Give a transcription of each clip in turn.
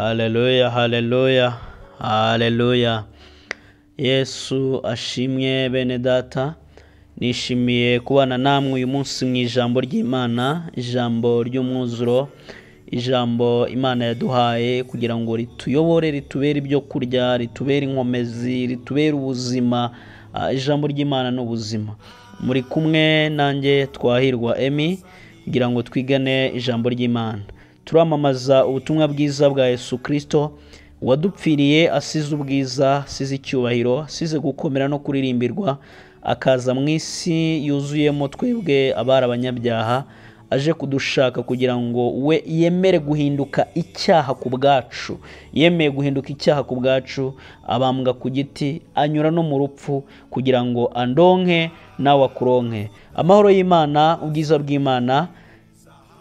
Haleluya, haleluya, haleluya. Yesu ashimwe bene data. Nishimiye kubana namwe uyu munsi mu ijambo ry'Imana, ijambo ry'umwuzuro, ijambo Imana yaduhaye kugira ngo rituyobore, ritubere ibyo kurya, ritubere inkomezi, ritubere ubuzima. Ijambo ry'Imana ni ubuzima. Muri kumwe nanjye Twahirwa Emmy kugira ngo twigane ijambo ry'Imana. Turamamaza ubutumwa bwiza bwa Yesu Kristo wadupfiriye, asize ubwiza, asize icyubahiro, asize gukomera no kuririmbirwa, akaza mu isi yuzuyemo twebwe abari abanyabyaha, aje kudushaka kugira ngo we yemere guhinduka icyaha ku bwacu. Yemeye guhinduka icyaha ku bwacu, abambwa ku giti, anyura no mu rupfu kugira ngo andonke nawe akuronke. Amahoro y'Imana, ubwiza bw'Imana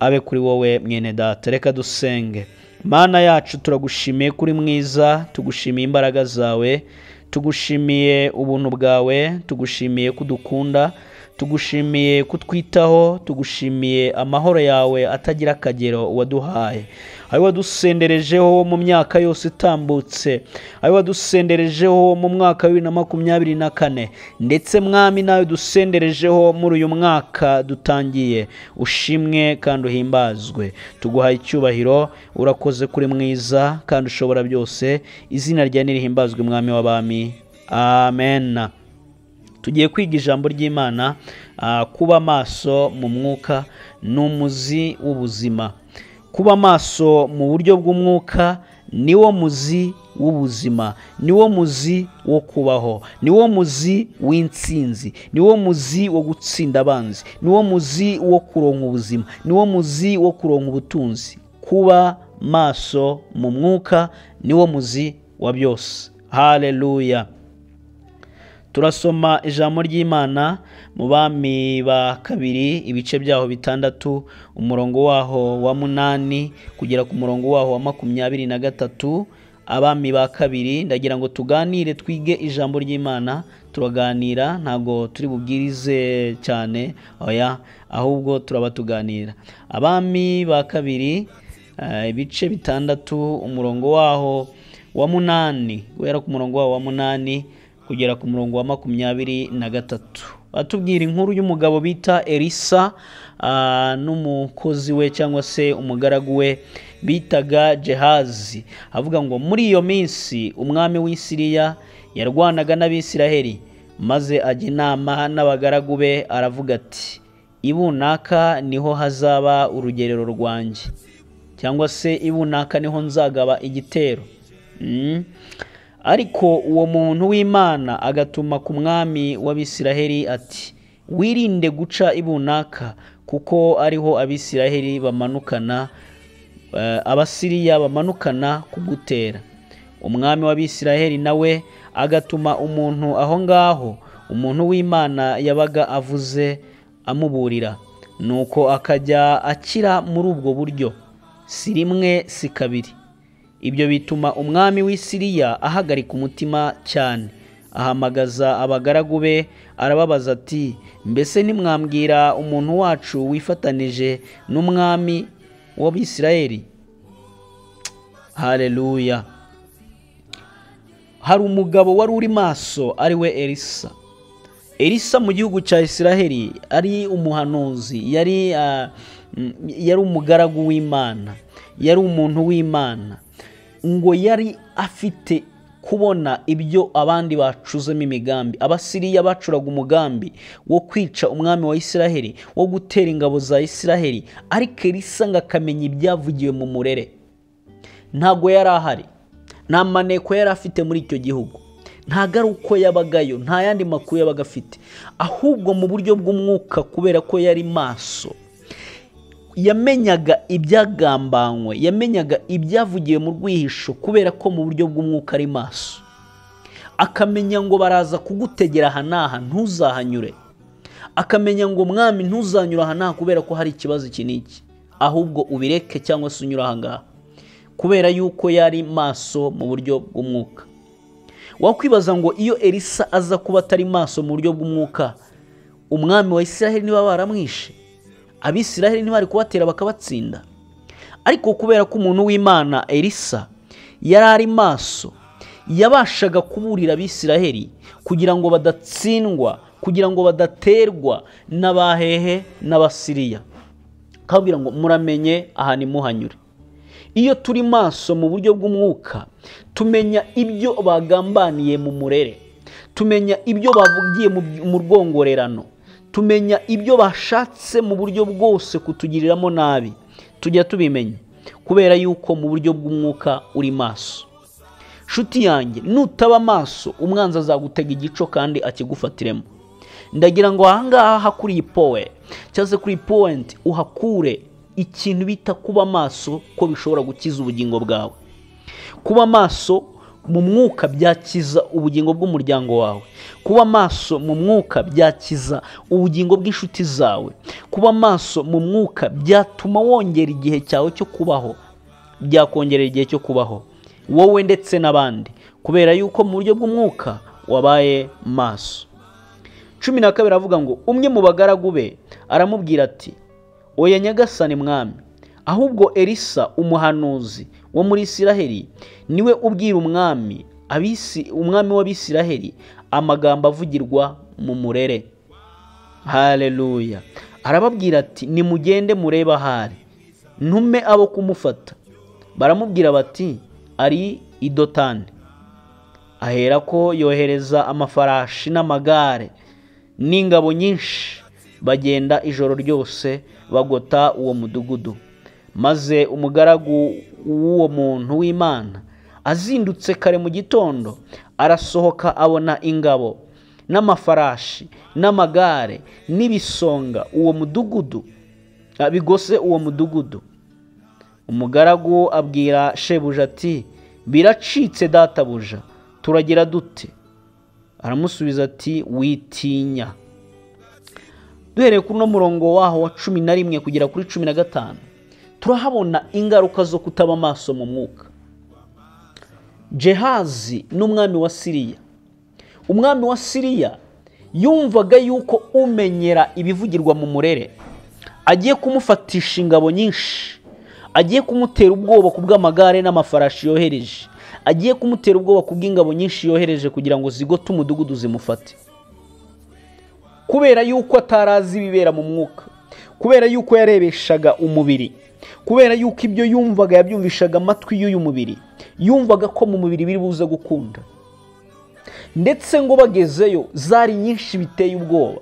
abe kuri wowe mwene data. Reka dusenge. Mana yacu, turagushimiye kuri mwiza, tugushimiye imbaraga zawe, tugushimiye ubuntu bwawe, tugushimiye kudukunda, tugushimiye kutwitaho, tugushimiye amahoro yawe atagira akagero waduhaye, ayo wadusenderejeho mu myaka yose itambutse, ayo wadusenderejeho mu mwaka wa 2024, ndetse mwami nawe dusenderejeho muri uyu mwaka dutangiye. Ushimwe kandi uhimbazwe, tuguhaye icyubahiro. Urakoze kuri mwiza kandi ushobora byose. Izina rya nirihimbazwe, mwami w'abami. Amen. Tugiye kwiga ijambo ry'Imana. Kuba maso mu mwuka ni umuzi w'ubuzima. Kuba maso mu buryo bw'umwuka niwo muzi w'ubuzima, niwo muzi wo kubaho, niwo muzi w'intsinzi, niwo muzi wo gutsinda abanzi, niwo muzi wo kuronka ubuzima, niwo muzi wo kuronka ubutunzi. Kuba maso mu mwuka niwo muzi wa byose. Haleluya. Turasoma ijambo ry'Imana mu Bami ba kabiri, ibice byaho 6, umurongo waho wa 8 kugera ku murongo waho wa 23. Abami ba kabiri, ndagira ngo tuganire, twige ijambo ry'Imana. Turaganira, ntago turi bubwirize cyane, oya, ahubwo turaba tuganira. Abami ba kabiri, ibice 6, umurongo waho wa 8, guhera ku murongo waho wa 8 kugera ku murongo wa 23. Batubwira inkuru y'umugabo bita Elisa n'umukozi we cyangwa se umugaragu we bitaga Gehazi. Avuga ngo muri iyo minsi umwami w'Isiriya yarwanaga n'Abisiraheli, maze ajya inama n'abagaragu be, aravuga ati: ibunaka niho hazaba urugerero rwanjye, cyangwa se ibunaka niho nzagaba igitero. Ariko uwo muntu w'Imana agatuma ku mwami w'Abisiraheli ati: wirinde guca ibunaka, kuko ariho Abisiraheli bamanukana, Abasiriya bamanukana kugutera. Umwami w'Abisiraheli nawe agatuma umuntu aho ngaho, umuntu w'Imana yabaga avuze amuburira, nuko akajya akira muri ubwo buryo, si rimwe si kabiri. Ibyo bituma umwami w'Isiriya ahagarika umutima cyane, ahamagaza abagaragu be, arababaza ati: mbese ntimwambwira umuntu wacu wifatanije n'umwami w'Abisirayeli? Haleluya. Hari umugabo wari uri maso, ari we Elisa. Elisa mu gihugu cya Isiraheli ari umuhanuzi, yari umugaragu w'Imana, yari umuntu w'Imana. Ngo yari afite kubona ibyo abandi bacuzemo imigambi. Abasiriya bacuraga umugambi wo kwica umwami wa Isiraheli, wo gutera ingabo za Isiraheli, ariko Elisa ngo akamenya ibyavugiwe mu murere. Ntago yari ahari, nta maneko yari afite muri icyo gihugu, ntago ari uko yabagayo, nta yandi makuru yabaga afite, ahubwo mu buryo bw'umwuka, kubera ko yari maso, yamenyaga ibyagambanywe, yamenyaga ibyavugiwe mu rwihisho, kubera ko mu buryo bw'umwuka ari maso. Akamenya ngo baraza kugutegera aha n'aha, ntuzahanyure. Akamenya ngo mwami ntuzanyura aha n'aha kubera ko hari ikibazo iki n'iki, ahubwo ubireke cyangwa se unyura aha ngaha, kubera yuko yari maso mu buryo bw'umwuka. Wakwibaza ngo iyo Elisa aza kuba atari maso mu buryo bw'umwuka, umwami wa Isiraheli niba baramwishe, Abisiraheli ntibari kubatera bakabatsinda. Ariko kubera ko umuntu w'Imana Elisa yari ari maso, yabashaga kuburira Abisiraheli kugira ngo badatsindwa, kugira ngo badaterwa n'abahehe n'Abasiriya. Akababwira ngo muramenye aha ntimuhanyure. Iyo turi maso mu buryo bw'umwuka, tumenya ibyo bagambaniye mu murere, tumenya ibyo bavugiye mu rwongorerano, tumenya ibyo bashatse mu buryo bwose kutugiriramo nabi, tujya tubimenya kubera yuko mu buryo bw'umwuka uri maso. Nshuti yanjye, nutaba maso umwanzi azagutega igico kandi akigufatiremo. Ndagira ngo ahangaha kuri iyi powe cyangwa se kuri point uhakure ikintu bita kuba maso, ko bishobora gukiza ubugingo bwawe. Kuba maso mu mwuka byakiza ubugingo bw'umuryango wawe. Kuba maso mu mwuka byakiza ubugingo bw'inshuti zawe. Kuba maso mu mwuka byatuma wongera igihe cyawe cyo kubaho, byakongerera igihe cyo kubaho wowe ndetse n'abandi, kubera yuko mu buryo bw'umwuka wabaye maso. 12 avuga ngo umwe mu bagaragu be aramubwira ati oya nyagasani mwami, ahubwo Elisa umuhanuzi wo muri Isiraheli niwe ubwira umwami w'Abisiraheli amagambo avugirwa mu murere. Haleluya. Arababwira ati nimugende murebe ahari, ntume abo kumufata. Baramubwira bati ari i Dotani. Aherako yohereza amafarashi n'amagare n'ingabo nyinshi, bagenda ijoro ryose bagota uwo mudugudu. Maze umugaragu w'uwo muntu w'Imana azindutse kare mu gitondo arasohoka, abona ingabo n'amafarashi n'amagare n'ibisonga uwo mudugudu bigose uwo mudugudu. Umugaragu abwira shebuja ati biracitse databuja, turagira dute? Aramusubiza ati witinya. Duhereye kuri no murongo waho wa 11 kugera kuri 15, turahabona ingaruka zo kutaba amaso mu mwuka. Gehazi n'umwami wa Siriya. Umwami wa Siriya yumvaga yuko umenyera ibivugirwa mu murere agiye kumufatisha ingabo nyinshi, agiye kumutera ubwoba kubw'amagare n'amafarashi yohereje, agiye kumutera ubwoba kubw'ingabo nyinshi yohereje kugira ngo zigote umudugudu zimufate. Kubera yuko atarazi ibibera mu mwuka, kubera yuko yarebeshaga umubiri, kubera yuko ibyo yumvaga yabyumvishaga amatwi y'uyu mubiri, yumvaga ko mu mubiri biri buze gukunda. Ndetse ngo bagezeyo zari nyinshi biteye ubwoba.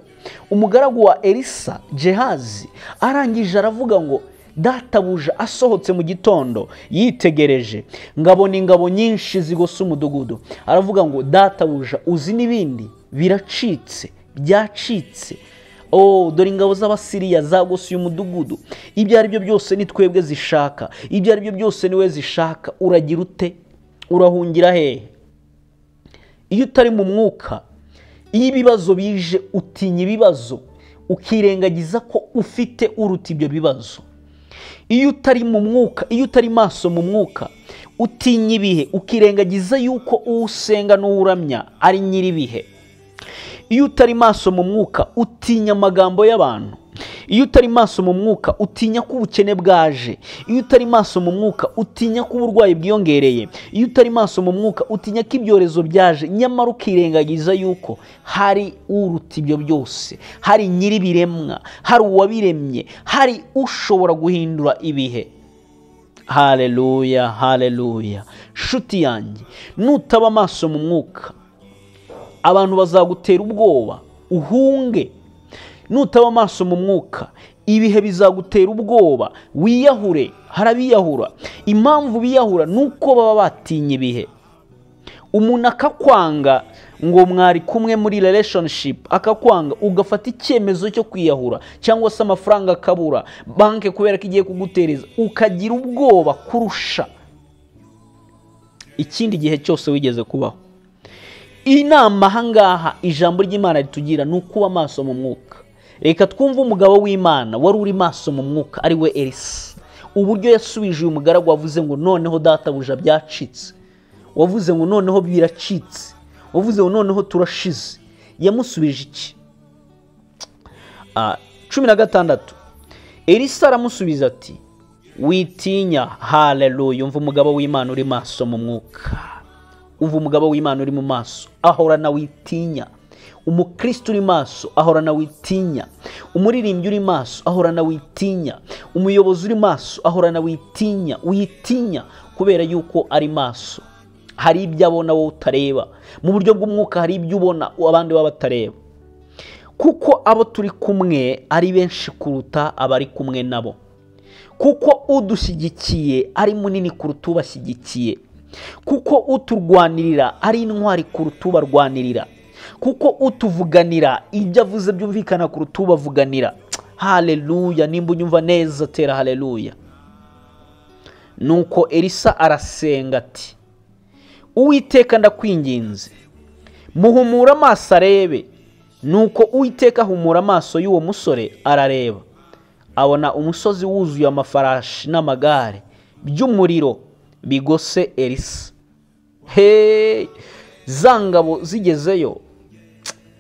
Umugaragu wa Elisa Gehazi arangije aravuga ngo databuja asohotse mu gitondo yitegereje ngabona ingabo nyinshi zigose umudugudu. Aravuga ngo databuja uzi n'ibindi biracitse, byacitse. Oh, dore ingabo z'Abasiriya zagose uyu mudugudu, ibyo ari byo byose ni twebwe zishaka, ibyo ari byo byose niwe zishaka. Uragira ute? Urahungira hehe? Iyo utari mu mwuka, iyo ibibazo bije utinya ibibazo, ukirengagiza ko ufite uruta ibyo bibazo. Iyo utari mu mwuka, iyo utari maso mu mwuka, utinya ibihe, ukirengagiza yuko usenga n'uramya ari nyiribihe. Iyo utari maso mu mwuka, utinya amagambo y'abantu. Iyo utari maso mu mwuka, utinya ko ubukene bwaje. Iyo utari maso mu mwuka, utinya ko uburwayi bwiyongereye. Iyo utari maso mu mwuka, utinya ko ibyorezo byaje, nyamara ukirengagiza yuko hari uruta ibyo byose, hari nyiribiremwa, hari uwabiremye, hari ushobora guhindura ibihe. Haleluya, haleluya. Shuti yanjye, nutaba maso mu mwuka, abantu bazagutera ubwoba uhunge. Nutaba maso mu mwuka, ibihe bizagutera ubwoba wiyahure. Harabiyahura. Impamvu biyahura nuko baba batinye ibihe. Umuntu akakwanga ngo mwari kumwe muri relationship, akakwanga ugafata icyemezo cyo kwiyahura, cyangwa se amafaranga akabura, banke kubera ko igiye kugutereza, ukagira ubwoba kurusha ikindi gihe cyose wigeze kubaho. Inama ahangaha ijambo ry'Imana ritugira ni ukuba maso mu mwuka. Reka twumve umugabo w'Imana wari uri maso mu mwuka, ari we Elisa, uburyo yasubije uyu mugaragu wavuze ngo noneho databuja byacitse, wavuze ngo noneho biracitse, wavuze ngo noneho turashize. Yamusubije iki? 16 Elisa aramusubiza ati Witinya. Haleluya. Umva umugabo w'Imana uri maso mu mwuka, umva umugabo w'Imana uri mu maso ahorana witinya. Umukristo uri maso ahorana witinya. Umuririmbyi uri maso ahorana witinya. Umuyobozi uri maso ahorana witinya. Witinya kubera yuko ari maso. Hari ibyo abona wowe utareba. Mu buryo bw'umwuka hari ibyo ubona abandi baba batareba. Kuko abo turi kumwe ari benshi kuruta abari kumwe nabo. Kuko udushyigikiye ari munini kuruta ubashyigikiye. Kuko uturwanirira ari intwari kuruta ubarwanirira. Kuko utuvuganira ibyo avuze byumvikana kuruta ubavuganira. Haleluya. Nimba unyumva neza tera haleluya. Nuko Elisa arasenga ati: Uwiteka ndakwinginze, muhumura amaso arebe. Nuko Uwiteka ahumura amaso y'uwo musore arareba, abona umusozi wuzuye amafarashi n'amagare by'umuriro bigose Elisa. Hey, za ngabo zigezeyo.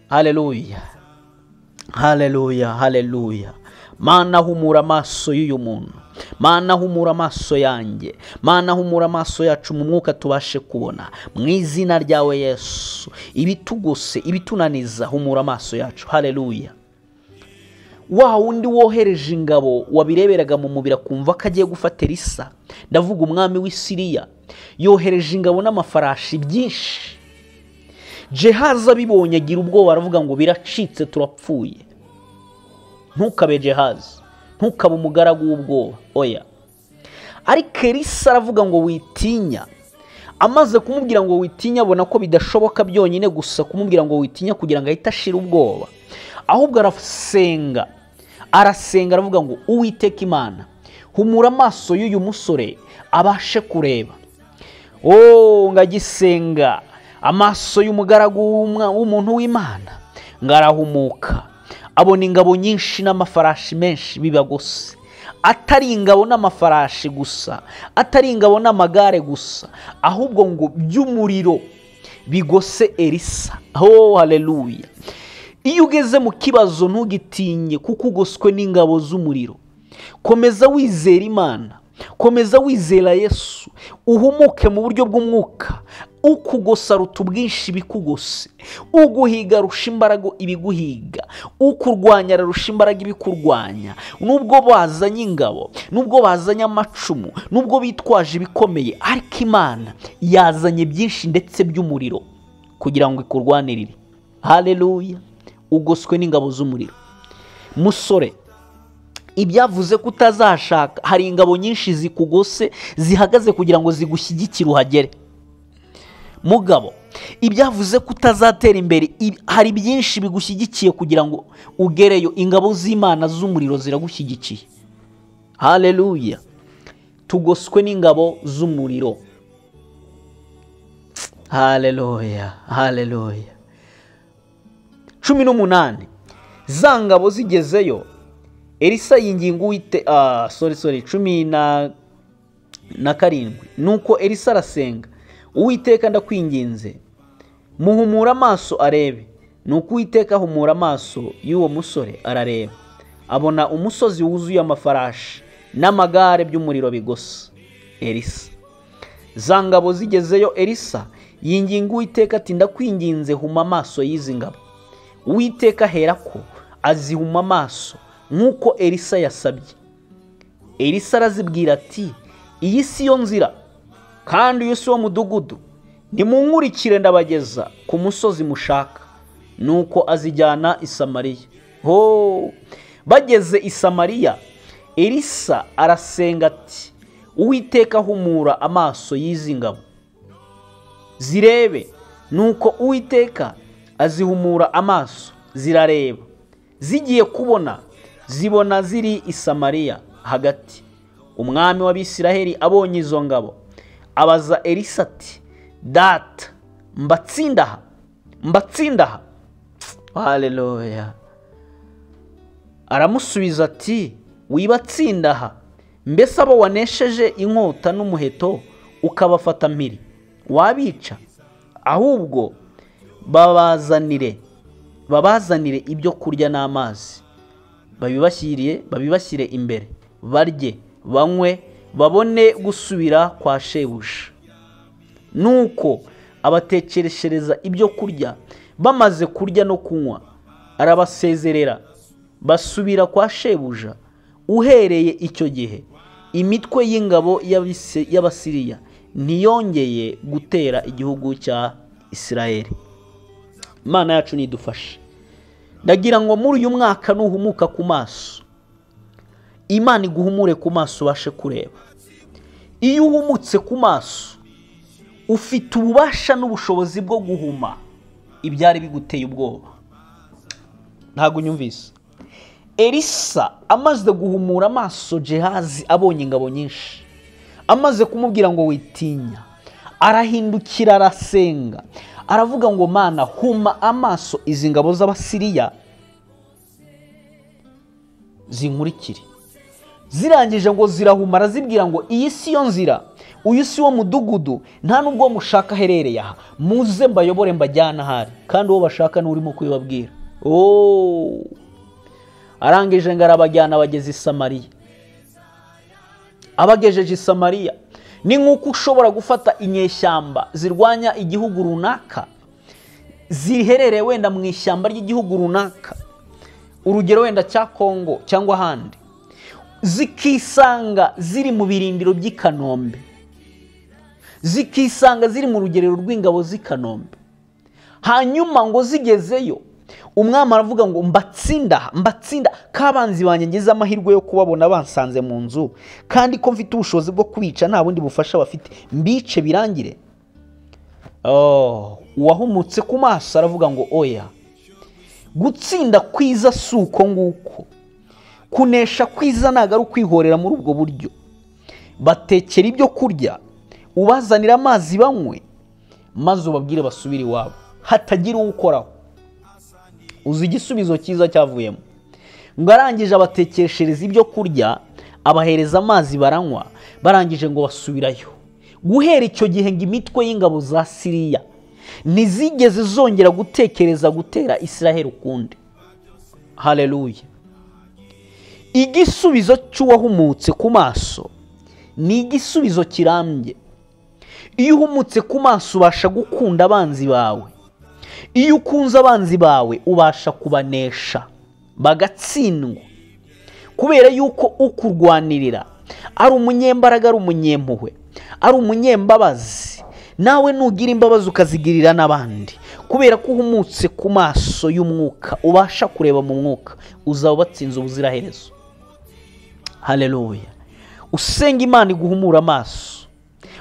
Haleluya, haleluya, haleluya. Mana humura amaso y'uyu muntu, Mana humura amaso yanjye, Mana humura amaso yacu mu mwuka tubashe kubona. Mu izina ryawe Yesu, ibitugose, ibitunaniza, humura amaso yacu. Haleluya. Wa wundi wohereje ingabo wabireberaga mu mubiri akumva ko agiye gufata Elisa, ndavuga umwami w'i Siriya, yohereje ingabo n'amafarashi byinshi. Jehazi abibonye agira ubwoba aravuga ngo biracitse turapfuye. Ntukabe Jehazi, ntukabe umugaragu w'ubwoba, oya. Ariko Elisa aravuga ngo witinya. Amaze kumubwira ngo witinya abona ko bidashoboka byonyine gusa kumubwira ngo witinya kugira ngo ahite ashira ubwoba. Ahubwo arasenga, arasenga aravuga ngo Uwiteka Imana, humura amaso y'uyu musore abashe kureba. Oh, ngagisenga amaso y'umugaragu w'umuntu w'Imana ngarahumuka, abona ingabo nyinshi n'amafarashi menshi bibagose. Atari ingabo n'amafarashi gusa, atari ingabo n'amagare gusa, ahubwo ngo by'umuriro bigose Elisa. Oh, haleluya. Iyo ugeze mu kibazo ntugitinye kuko ugoswe n'ingabo z'umuriro. Komeza wizera Imana, komeza wizera Yesu, uhumuke mu buryo bw'umwuka. Ukugosa ruta ubwinshi bikugose, uguhiga rusha imbaraga ibiguhiga, ukurwanya ararusha imbaraga ibikurwanya. Nubwo bazanye ingabo, nubwo bazanye amacumu, nubwo bitwaje ibikomeye, ariko Imana yazanye byinshi ndetse by'umuriro kugira ngo ikurwanirire. Haleluya. Ugoswe n'ingabo z'umuriro. Musore, ibyavuze ko utazashaka, hari ingabo nyinshi zikugose zihagaze kugira ngo zigushyigikire uhagere. Mugabo, ibyavuze ko utazatera imbere, hari byinshi bigushyigikiye kugira ngo ugereyo. Ingabo z'Imana z'umuriro ziragushyigikiye. Haleluya. Tugoswe n'ingabo z'umuriro. Haleluya, haleluya. 18. Za ngabo zigezeyo, Elisa yinginga Uwite, sorry 17. Nuko Elisa arasenga: Uwiteka ndakwinginze, muhumura amaso arebe. Nuko Uwiteka ahumura amaso y'uwo musore arareba, abona umusozi wuzuye amafarashi n'amagare by'umuriro bigose Elisa. Za ngabo zigezeyo, Elisa yinginga Uwiteka ati: ndakwinginze, huma amaso y'izi ngabo. Uwiteka aherako azihuma amaso nk'uko Elisa yasabye. Elisa arazibwira ati: iyi si yo nzira, kandi uyu si wo mudugudu, nimunkurikire ndabageza ku musozi mushaka. Nuko azijyana i Samariya. Ho, bageze i Samariya, Elisa arasenga ati: Uwiteka humura amaso y'izi ngabo zirebe. Nuko Uwiteka azihumura amaso zirareba. Zigiye kubona, zibona ziri i Samariya hagati. Umwami w'Abisiraheli abonye izo ngabo abaza Elisa ati: data, mbatsindaha, mbatsindaha? Haleluya. Aramusubiza ati: wibatsindaha, mbese abo wanesheje inkota n'umuheto ukabafata mpiri wabica? Ahubwo babazanire ibyo kurya n'amazi, babibashyire imbere barye, banywe, babone gusubira kwa shebuja. Nuko abatekereshereza ibyo kurya, bamaze kurya no kunywa arabasezerera, basubira kwa shebuja. Uhereye icyo gihe imitwe y'ingabo y'Abasiriya ntiyongeye gutera igihugu cya Isirayeli. Imana yacu nidufashe. Ndagira ngo muri uyu mwaka nuhumuka ku maso, Imana iguhumure ku maso ubashe kureba. Iyo uhumutse ku maso ufite ububasha n'ubushobozi bwo guhuma ibyari biguteye ubwoba. Ntabwo unyumvise. Elisa amaze guhumura amaso Gehazi abonye ingabo nyinshi, amaze kumubwira ngo witinya, arahindukira arasenga, aravuga ngo Mana huma amaso izi ngabo z'Abasiriya zinkurikire. Zirangije ngo zirahuma, arazibwira ngo iyi si yo nzira, uyu si wo mudugudu, nta nubwo mushaka aherereye aha, muze mbayobore mbajyana ahari. Kandi uwo bashaka n'urimo kubibabwira. Arangije ngo arabajyana abageze i Samariya. Abagejeje i Samariya ni nk'uko ushobora gufata inyeshyamba zirwanya igihugu runaka, ziherereye wenda mu ishyamba ry'igihugu runaka, urugero wenda cya Kongo cyangwa ahandi, zikisanga ziri mu birindiro by'i Kanombe, zikisanga ziri mu rugerero rw'ingabo z'i Kanombe. Hanyuma ngo zigezeyo umwami aravuga ngo mbatsinda, mbatsinda kabanzi banjye ngize amahirwe yo kubabona bansanze mu nzu, kandi ko mfite ubushobozi bwo kubica nta bundi bufasha bafite, mbice birangire. Uwahumutse ku maso aravuga ngo oya, gutsinda kwiza si uko nguko, kunesha kwiza ntabwo ari ukwihorera muri ubwo buryo. Batekera ibyo kurya, ubazanira amazi banywe, maze ubabwire basubire iwabo, hatagira uwukoraho. Uzi igisubizo cyiza cyavuyemo. Ngo arangije abatekeshereza ibyo kurya, abahereza amazi baranywa, barangije ngo basubirayo. Guhera icyo gihe ngo imitwe y'ingabo za Siriya ntizigeze zongera gutekereza gutera Isiraheli ukundi. Haleluya. Igisubizo cy'uwahumutse ku maso ni igisubizo kirambye. Iyo uhumutse ku maso ubasha gukunda abanzi bawe. Iyo ukunze abanzi bawe ubasha kubanesha bagatsindwa, kubera yuko ukurwanirira ari umunyembaraga, ari umunyempuhwe, ari umunyembabazi. Nawe nugira imbabazi ukazigirira n'abandi, kubera ko uhumutse ku maso y'umwuka ubasha kureba mu mwuka, uzaba ubatsinze ubuziraherezo. Haleluya. Usenga Imana iguhumura amaso,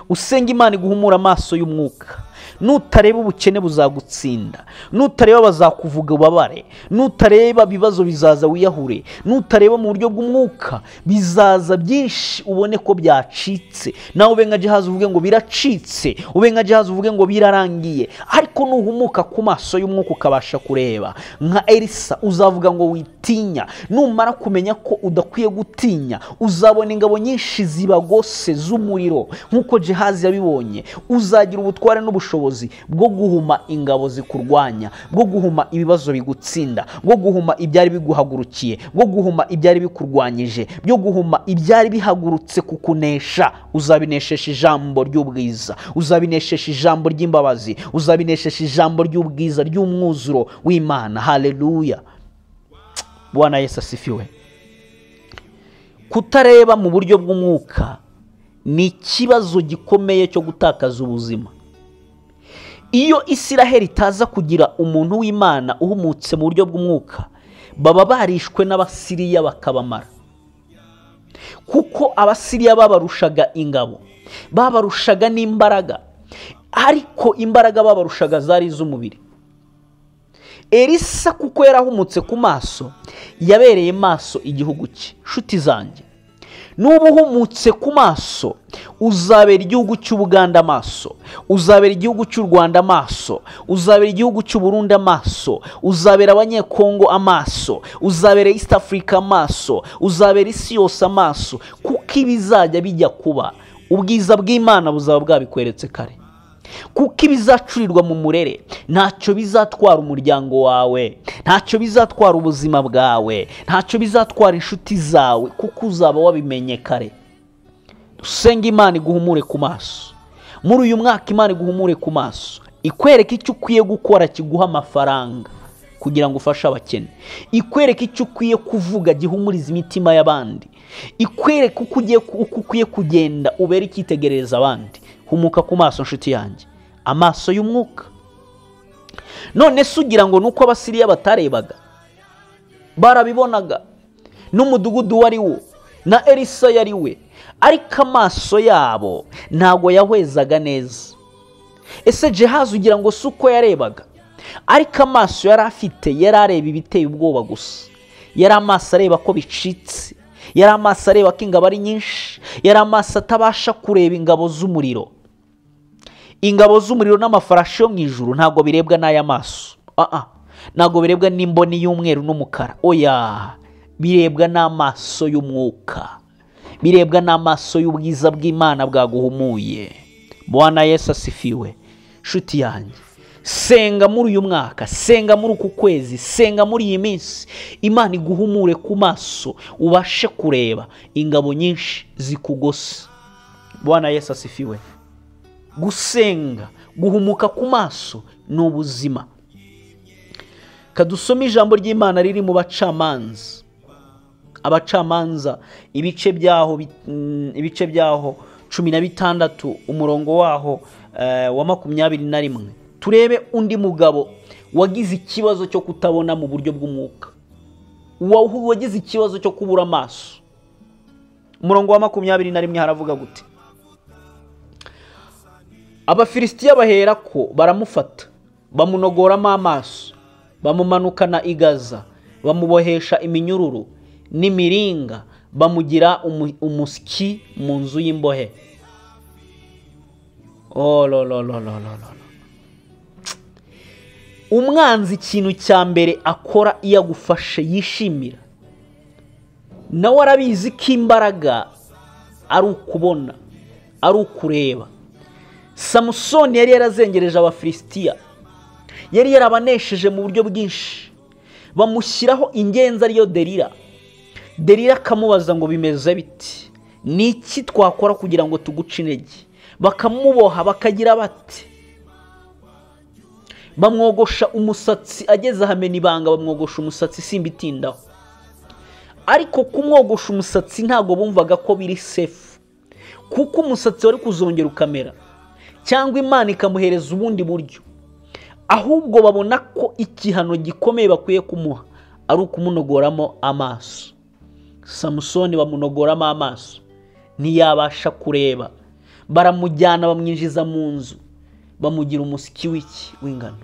usenga Imana iguhumura amaso y'umwuka. Nutareba ubukene buzagutsinda, nutareba bazakuvuga ubabare, nutareba ibibazo bizaza wiyahure, nutareba mu buryo bw'umwuka bizaza byinshi ubone ko byacitse. Nawe ube nka Gehazi uvuge ngo biracitse, ube nka Gehazi uvuge ngo birarangiye. Ariko nuhumuka ku maso y'umwuka ukabasha kureba nka Elisa, uzavuga ngo witinya. Numara kumenya ko udakwiye gutinya, uzabona ingabo nyinshi zibagose z'umuriro nk'uko Gehazi yabibonye. Uzagira ubutware n'ubushobozi bwo guhuma ingabo zikurwanya, bwo guhuma ibibazo bigutsinda, bwo guhuma ibyari biguhagurukiye, bwo guhuma ibyari bikurwanyije, byo guhuma ibyari bihagurutse kukunesha. Uzabinesesha ijambo ry'ubwiza, uzabinesesha ijambo ry'imbabazi, uzabinesesha ijambo ry'ubwiza ry'umwuzuro w'Imana. Haleluya. Bwana Yesu asifiwe. Kutareba mu buryo bw'umwuka ni ikibazo gikomeye cyo gutakaza ubuzima. Iyo Isiraheli itaza kugira umuntu w'Imana uhumutse mu buryo bw'umwuka, baba barishwe n'Abasiriya bakabamara. Kuko Abasiriya babarushaga ingabo, babarushaga n'imbaraga, ariko imbaraga babarushaga zari iz'umubiri. Elisa kuko yarahumutse ku maso, yabereye maso igihugu cye. Nshuti zanjye, nuba uhumutse ku maso uzabera igihugu cy'Ubuganda amaso, uzabera igihugu cy'u Rwanda amaso, uzabera igihugu cy'u Burundi amaso, uzabera Abanyekongo amaso, uzabera East Africa amaso, uzabera isi yose amaso. Kuko ibizajya bijya kuba, ubwiza bw'Imana buzaba bwabikweretse kare. Kuko ibizacurirwa mu murere ntacyo bizatwara umuryango wawe, ntacyo bizatwara ubuzima bwawe, ntacyo bizatwara inshuti zawe, kuko uzaba wabimenye kare. Usenge Imana iguhumure ku maso muri uyu mwaka. Imana iguhumure ku maso, ikwereke icyo ukwiye gukora kiguha amafaranga kugira ngo ufashe abakene, ikwereke icyo ukwiye kuvuga gihumuriza imitima y'abandi, ikwereke uko ukwiye kugenda ubere icyitegerereza abandi. Humuka ku maso nshuti yanjye, amaso y'umwuka. None se ugira ngo nuko Abasiriya batarebaga? Barabibonaga, n'umudugudu wari wo, na Elisa yari we, ariko amaso yabo ntabwo yahwezaga neza. Ese Gehazi ugira ngo si uko yarebaga? Ariko amaso yari afite yari areba ibiteye ubwoba gusa, yari amaso areba ko bicitse, yari amaso areba ko ingabo ari nyinshi, yari amaso atabasha kureba ingabo z'umuriro. Ingabo z'umuriro n'amafarashi yo mu ijuru ntabwo birebwa n'aya maso, ntabwo birebwa n'imboni y'umweru n'umukara, oya, birebwa n'amaso y'umwuka, birebwa n'amaso y'ubwiza bw'Imana bwaguhumuye. Bwana Yesu asifiwe. Nshuti yanjye, senga muri uyu mwaka, senga muri uku kwezi, senga muri iyi minsi, Imana iguhumure ku maso ubashe kureba ingabo nyinshi zikugose. Bwana Yesu asifiwe. Gusenga, guhumuka ku maso ni ubuzima. Kadusome ijambo ry'Imana riri mu Bacamanza. Abacamanza ibice byaho 16 umurongo waho wa 21. Turebe undi mugabo wagize ikibazo cyo kutabona mu buryo bw'umwuka, wagize ikibazo cyo kubura amaso. Umurongo wa 21 haravuga gute? Abafilisitiya bahera ko baramufata, bamunogoramo amaso, bamumanukana i Gaza, bamubohesha iminyururu n'imiringa, bamugira umusyi mu nzu y'imbohe. Oh lo lo lo lo lo. Umwanzi ikintu cya mbere akora iyo agufashe yishimira, nawe arabizi ko imbaraga ari ukubona, ari ukureba. Samusoni yari yarazengereje Abafilisitiya, yari yarabanesheje mu buryo bwinshi, bamushyiraho ingenzi ariyo Delila. Delila akamubaza ngo bimeze biti, ni iki twakora kugira ngo tuguce intege? Bakamuboha bakagira bati, bamwogosha umusatsi, ageze ahamena ibanga bamwogosha umusatsi, simbitindaho. Ariko kumwogosha umusatsi ntabwo bumvaga ko biri safe, kuko umusatsi wari kuzongera ukamera cyangwa Imana ikamuhereza ubundi buryo. Ahubwo babona ko igihano gikomeye bakwiye kumuha ari ukumunogoramo amaso. Samusoni bamunogoramo amaso, ntiyabasha kureba, baramujyana bamwinjiza mu nzu, bamugira umusyi w'iki w'ingano.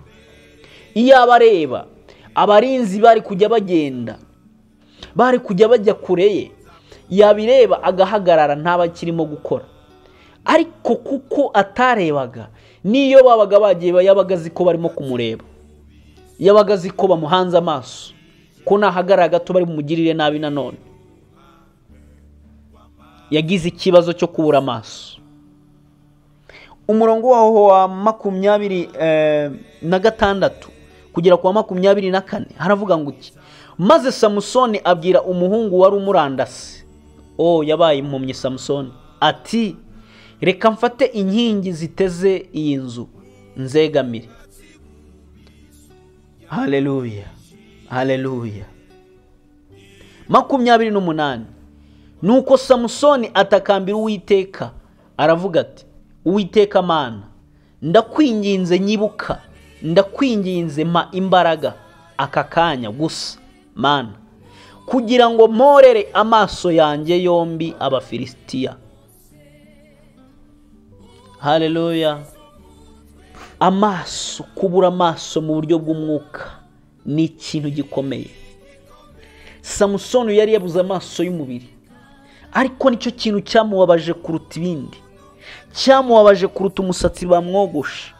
Iyo abareba abarinzi bari kujya bagenda, bari kujya bajya kure ye, yabireba agahagarara ntaba akirimo gukora. Ariko kuko atarebaga, niyo babaga bagiye yabaga azi ko barimo kumureba, yabaga azi ko bamuhanze amaso, ko nahagarara gato bari bumugirire nabi. Nanone yagize ikibazo cyo kubura amaso. Umurongo waho wa 26 kugera ku wa 24 haravuga ngo iki? Maze Samusoni abwira umuhungu wari umurandasi, yabaye impumyi Samusoni, ati reka mfate inkingi ziteze iyi nzu nzegamire. Haleluya, haleluya. 28 nuko Samusoni atakambira Uwiteka aravuga ati Uwiteka Mana, ndakwinginze nyibuka, ndakwinginze mpa imbaraga aka kanya gusa Mana, kugira ngo mporere amaso yanjye yombi Abafilisitiya. Haleluya. Amaso, kubura amaso mu buryo bw'umwuka ni ikintu gikomeye. Samusoni yari yabuze amaso y'umubiri, ariko nicyo kintu cyamubabaje kuruta ibindi, cyamubabaje kuruta umusatsi bamwogosha,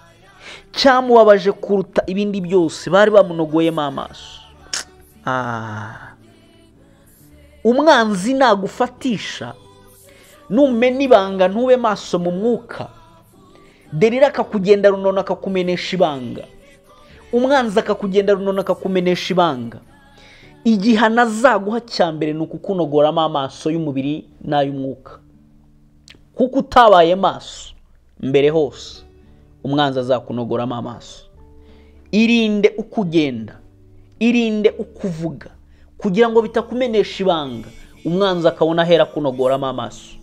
cyamubabaje kuruta ibindi byose, bari bamunogoyemo amaso. Umwanzi nagufatisha, numena ibanga ntube maso mu mwuka, Delila akakugenda runona akakumenesha ibanga, umwanzi akakugenda runona akakumenesha ibanga. Igihano azaguha cya mbere ni ukukunogoramo amaso y'umubiri n'ay'umwuka. Kuko utabaye maso mbere hose, umwanzi azakunogoramo amaso. Irinde uko ugenda, irinde uko uvuga, kugira ngo bitakumenesha ibanga, umwanzi akabona ahera kunogoramo amaso.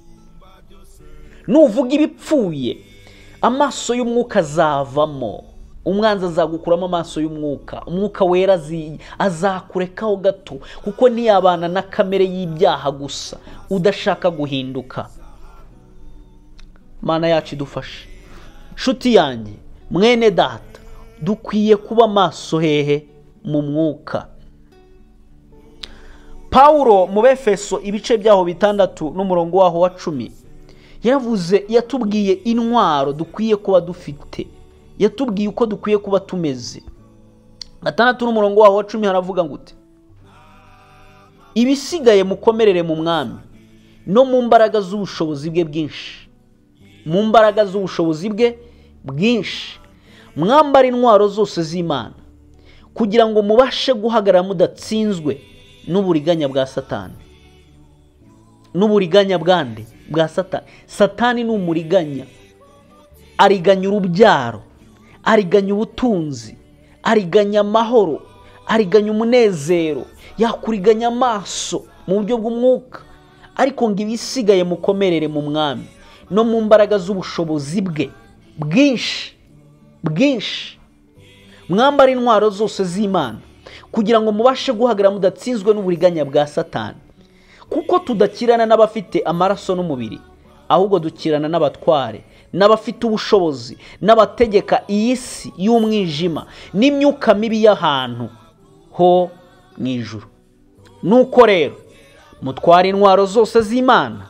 Nuvuga ibipfuye, amaso y'umwuka azavamo. Umwanzi azagukuramo amaso y'umwuka. Umwuka wera azakurekaho gato, kuko ntiyabana na kamere y'ibyaha gusa udashaka guhinduka. Mana yacu idufashe. Nshuti yanjye, mwene data, dukwiye kuba maso hehe? Mu mwuka. Paulo mu Befeso ibice byaho 6 n'umurongo waho wa 10 yaravuze, yatubwiye intwaro dukwiye kuba dufite, yatubwiye uko dukwiye kuba tumeze. 6 n'umurongo waho wa 10 haravuga ngo ibisigaye mukomerere mu mwami no mu mbaraga z'ubushobozi bwe bwinshi, mu mbaraga z'ubushobozi bwe bwinshi, mwambara intwaro zose z'Imana kugira ngo mubashe guhagarara mudatsinzwe n'uburiganya bwa Satani. N'uburiganya bwande? Bwa Satani. Satani ni umuriganya, ariganya urubyaro, ariganya ubutunzi, ariganya amahoro, ariganya umunezero, yakuriganya amaso mu buryo bw'umwuka. Ariko ngo ibisigaye mukomerere mu mwami no mu mbaraga z'ubushobozi bwe bwinshi bwinshi, mwambara intwaro zose z'Imana kugira ngo mubashe guhagarara mudatsinzwe n'uburiganya bwa Satani. Kuko tudakirana n'abafite amaraso n'umubiri, ahubwo dukirana n'abatware, n'abafite ubushobozi, n'abategeka iyi si y'umwijima, n'imyuka mibi y'ahantu ho mu ijuru. Nuko rero mutware intwaro zose z'Imana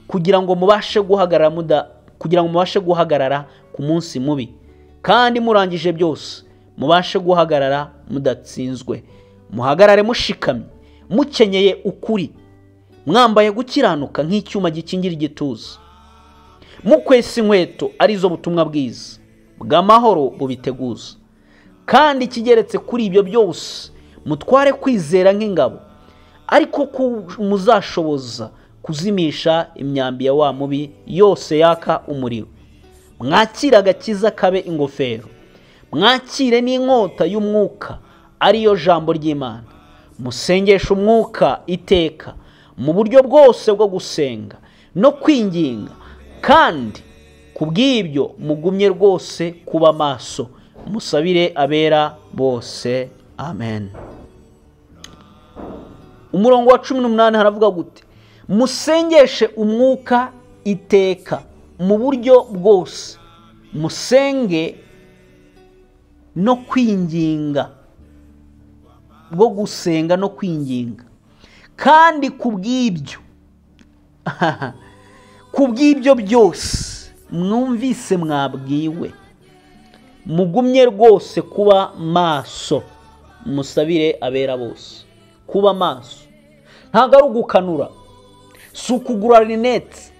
kugira ngo mubashe guhagarara ku munsi mubi, kandi murangije byose mubashe guhagarara mudatsinzwe. Muhagarare mushikamye, mukenyeye ukuri, mwambaye gukiranuka nk'icyuma gikingira igituza, mukwesa inkweto arizo butumwa bwiza bw'amahoro bubiteguza. Kandi ikigeretse kuri ibyo byose mutware kwizera nk'ingabo, ariko muzashoboza kuzimisha imyambi ya wa mubi yose yaka umuriro. Mwakire agakiza kabe ingofero, mwakire n'inkota y'umwuka ariyo jambo ry'Imana. Musengeshe umwuka iteka mu buryo bwose bwo gusenga no kwinginga, kandi kubw'ibyo mugumye rwose kuba maso, musabire abera bose. Amen. Umurongo wa 18 haravuga gute? Musengeshe umwuka iteka mu buryo bwose, musenge no kwinginga, bwo gusenga no kwinginga. Kandi kubw'ibyo kubw'ibyo byose mwumvise mwabwiwe, mugumye rwose kuba maso, musabire abera bose. Kuba maso ntabwo ari ugukanura, si ukugura rinete,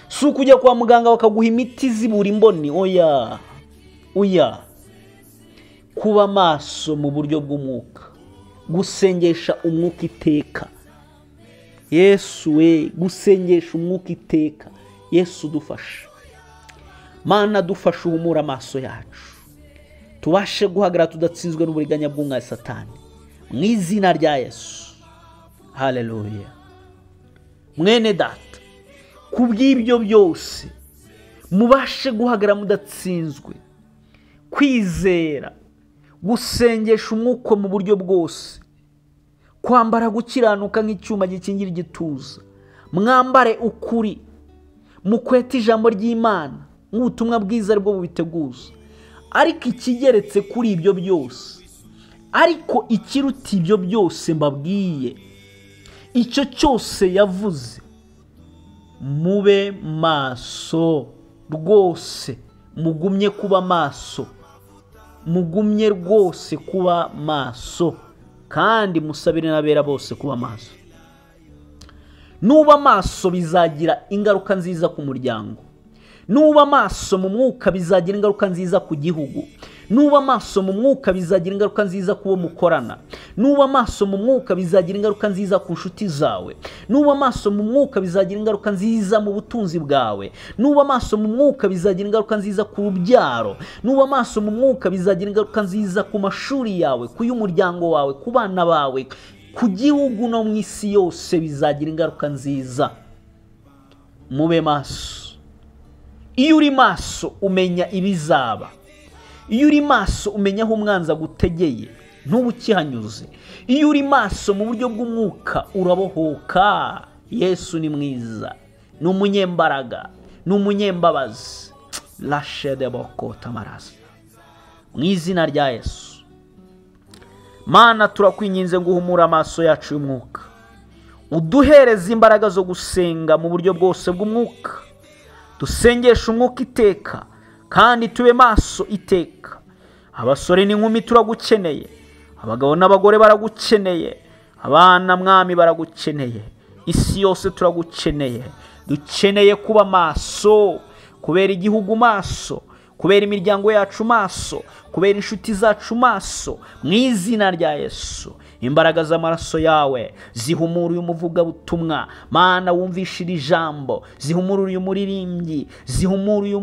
si ukujya kwa muganga bakaguha imiti izibura imboni, oya oya. Kuba maso mu buryo bw'umwuka, gusengesha umwuka iteka. Yesu we, gusengesha umwuka iteka. Yesu dufashe, Mana dufashe, uhumura amaso yacu, tubashe guhagarara tudatsinzwe n'uburiganya bw'umwanzi Satani, mu izina rya Yesu. Haleluya. Mwene data, kubw'ibyo byose mubashe guhagarara mudatsinzwe, kwizera, gusengesha umwuka mu buryo bwose, kwambara gukiranuka nk'icyuma gikingira igituza, mwambare ukuri, mukwete ijambo ry'Imana nk'ubutumwa bwiza aribwo bubiteguza. Ariko ikigeretse kuri ibyo byose, ariko ikiruta ibyo byose mbabwiye, icyo cyose yavuze, mube maso rwose, mugumye kuba maso, mugumye rwose kuba maso, kandi musabire n'abera bose kuba maso. Nuba maso bizagira ingaruka nziza ku muryango, nuba maso mu mwuka bizagira ingaruka nziza ku gihugu, nuba maso mu mwuka bizagira ingaruka nziza ku bo mukorana, Nuba maso mu mwuka bizagira ingaruka nziza ku nshuti zawe. Nuba maso mu mwuka bizagira ingaruka nziza mu butunzi bwawe. Nuba maso mu mwuka bizagira ingaruka nziza ku rubyaro. Nuba maso mu mwuka bizagira ingaruka nziza ku mashuri yawe, ku y'umuryango wawe, ku bana bawe, ku gihugu no mu isi yose bizagira ingaruka nziza. Mube maso. Iyo uri maso umenya ibizaba. Iyo uri maso umenya aho umwanzi agutegeye, ntuba ukihanyuze. Iyo uri maso mu buryo bw'umwuka urabohoka. Yesu ni mwiza, ni umunyembaraga, ni umunyembabazi. Lashedebokota marasa. Mu izina rya Yesu. Mana, turakwinginze ngo uhumure amaso yacu y'umwuka, uduhereze imbaraga zo gusenga mu buryo bwose bw'umwuka. Dusengeshe umwuka iteka kandi tube maso iteka. Abasore n'inkumi turagukeneye, abagabo n'abagore baragukeneye, abana mwami baragukeneye, isi yose turagukeneye. Dukeneye kuba maso, kubera igihugu maso, kubera imiryango yacu maso, kubera inshuti zacu maso. Mu izina rya Yesu, imbaraga z'amaraso yawe zihumura uyu muvugabutumwa. Mana, wumvishe iri jambo, zihumura uyu muririmbyi, zihumura uyu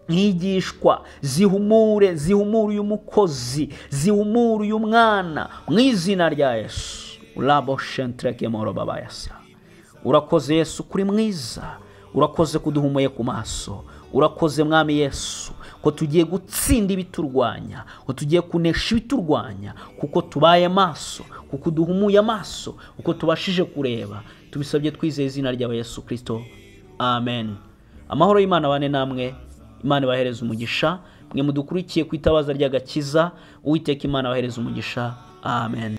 mwigishwa, zihumure, zihumure uyu mukozi, zihumure uyu mwana, mu izina rya Yesu. Urabo shentreke moro babayasa. Urakoze Yesu kuri mwiza, urakoze kuduhumuye ku maso, urakoze mwami Yesu ko tugiye gutsinda ibiturwanya, ko tugiye kunesha ibiturwanya, kuko tubaye maso, kuko duhumuye amaso, kuko tubashije kureba. Tubisabye twizeye izina ryawe Yesu Kristo, amen. Amahoro y'Imana bane namwe. Imana ibahereze umugisha mwe mudukurikiye ku itabaza ry'agakiza. Uwiteka Imana abahereze umugisha, amen.